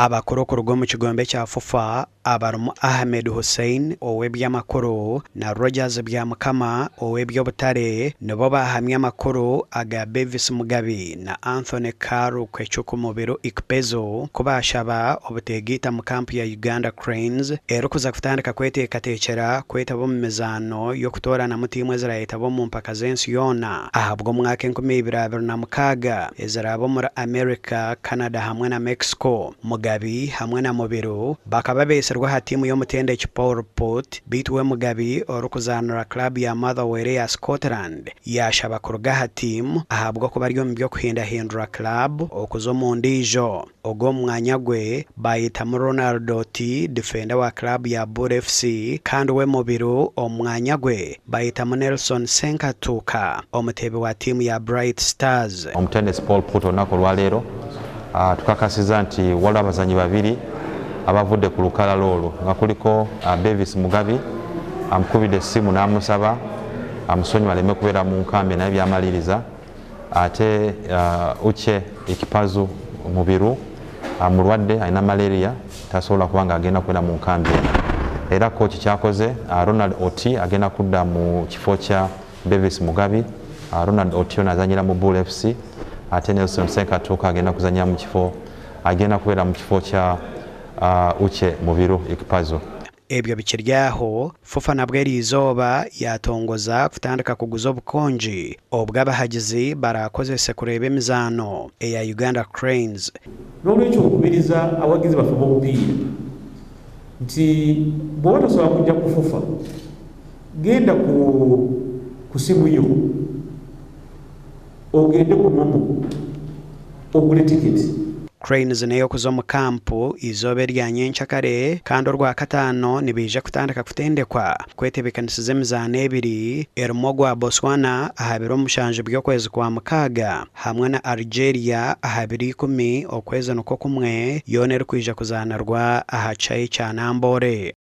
Abakuru kuruga omu kigombe kya FUFA abarimu Ahmed Hussein ow'eby'amakuru na Rogers Byamukama ow'eby'obutare nibo baahamya amakuru aga Bevis Mugabi na Anthony Kalu Kwechuku Mubiru Ikpezu ku baashaba obuteegaita mu kampu ya Uganda Cranes erikuza kutandika kweteekateekyera kwetaba omu mizaano y'okutooranamu tiimu eziraayetaba omu mpaka z'ensi yoona ahabw'omwaka 2026 eziraabe omuri America, Canada hamwe na Mexico. Mugabi hamwe na Mubiru bakaba beetsirwe aha tiimu y'omutendeki Paul Put beitu we Mugabi orikuzaanira club ya Motherwell eya Scotland yaashaba kuruga aha tiimu ahabw'okuba ari omu by'okuhindahindura club okuza omu ndiijo. Ogu omu mwanya gwe baayetamu Ronald Oti difenda wa club ya Bul FC kandi we Mubiru omu mwanya gwe bayetamu Nelson Senkatuuka omuteebi wa tiimu ya Bright Stars. Omutendesi Paul Put olunaku olwaleero atukakasiza nti waliwo abazanyi babiri abavudde ku lukalala olwo nga kuliko Bevis Mugabi amukubidde essimu n'amusaba amusonyiwe aleme kubeera mu nkambi naye byamaliriza ate Uche Ikpeazu Mubiru mulwadde alina malaria tasobola kuba nga agenda kubeera mu nkambi eno era kooki kyakoze Ronald Oti agenda kudda mu kifo kya Bevis Mugabi. Ronald Oti ono azanyira mu Bul FC ate Nelson Senkatuuka agenda kuzanyira mu kifo agenda kubeera mu kifo kya Uche Mubiru Ikpeazu. Ebyo bikiri aho, FUFA nabwo eriizooba yaatongoza kutandika kuguza obukongi obu abahagizi baraakozese kureeba emizaano eya Uganda Cranes. N'olwekyo nkubiriza abawagizi baffe b'omupiira nti bw'oba tosobola kujja ku FUFA, genda ku ku simu yo ogende ku MoMo ogule tiketi. Cranes n'ey'okuza omu kampu eizooba erya nyencakare kandi orwakataano nibaija kutandika kutendekwa kwetebeekanisiza emizaano ebiri erimu ogwa Botswana aha biro 7 by'okwezi kwa mukaaga hamwe na Algeria aha biro 10 okwezi nikwo kumwe yoona erikwija kuzaanirwa aha kishaayi kya Namboole.